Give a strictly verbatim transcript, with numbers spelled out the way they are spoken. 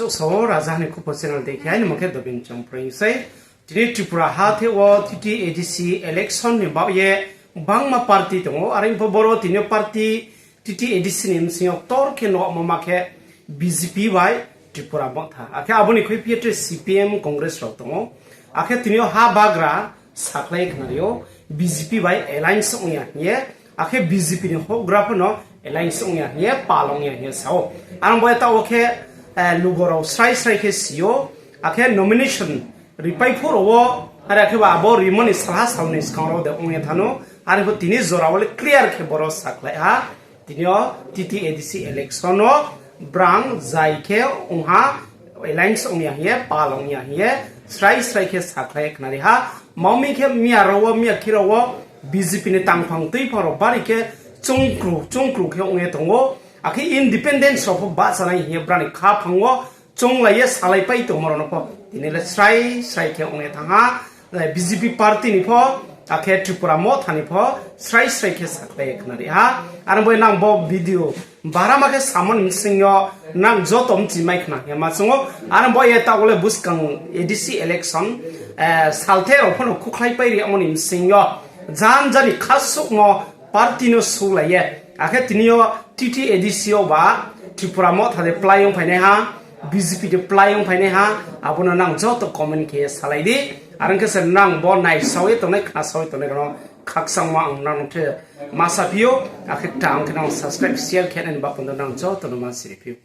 Sao Raja Hani Khupo channel dei khe aini mung khe Dobin Chongpreng sei. Tini Tripura ha the wo T T A D C election ni baoh ye bangma party tong ou. Are pho boro tini yo party T T A D C ni bsing yo ktor khe nuhmo ma khe B J P bai Tripura Motha. Akhe abo ni khuiphi ye tre C P M Congress rao tong ou. Akhe tini yo ha bagra sakhlai ye khnari ou, B J P bai alliance ong ya hing ye, akhe B J P ni houhgra pho no alliance ong ya hing ye, pal ong ya hing ye sa ou. Are ong bo ye taoh wo khe, lugo rao srai srai khe si ou, akhe nomination ripai phuh rao wo, are khe ba abo rimo ni salha sal ni skang rao de ong ye thanng ou, are pho tini jora wo le clear khe boro sakhlai ha. Tini yo T T A D C election wo brang jai khe ong ha, alliance ong ya hing ye, pal ong ya hing ye, srai srai khe sakhlai ye khnari ha. Mami khe miya rao wo, miya khe rao wo B J P ni tangphang tuiphang rao bari khe chungkru chungkru khe ong ye tong ou. Akhe independence rao pho bahcha nai hing ye brao ni khaphang wo chounglai ye salaipai tongmo rao no pho tini le srai srai khe ong ye thanng ha. B J P party ni pho, akhe Tripura Motha ni pho srai srai khe sakhlai ye khnari ha. Are ong bo ye nang bo video barama khe samo ni bsing yo nang joto mchimai khna hing ye ma choung ou. Are ong bo ye taoh wo le buskang A D C election, salthe rao pho no khukhlaipai ri yagmo ni bsing yo janja ni khasuhmo party no sulai ye, akhe tini yo T T A D C yo ba Tripura Motha de play ongphainaiha, B J P de play ongphainaiha, abo no nang joto comment khe ye salai di. Are ong khe se nang bo naisao ye tongnai, khnasao ye tongnai rao no khakchangmo ang nang no khe ma saphi ou, akhe kta ong khe nang subscribe, share khe nai ni baoh panda nang joto no ma siri phi ou.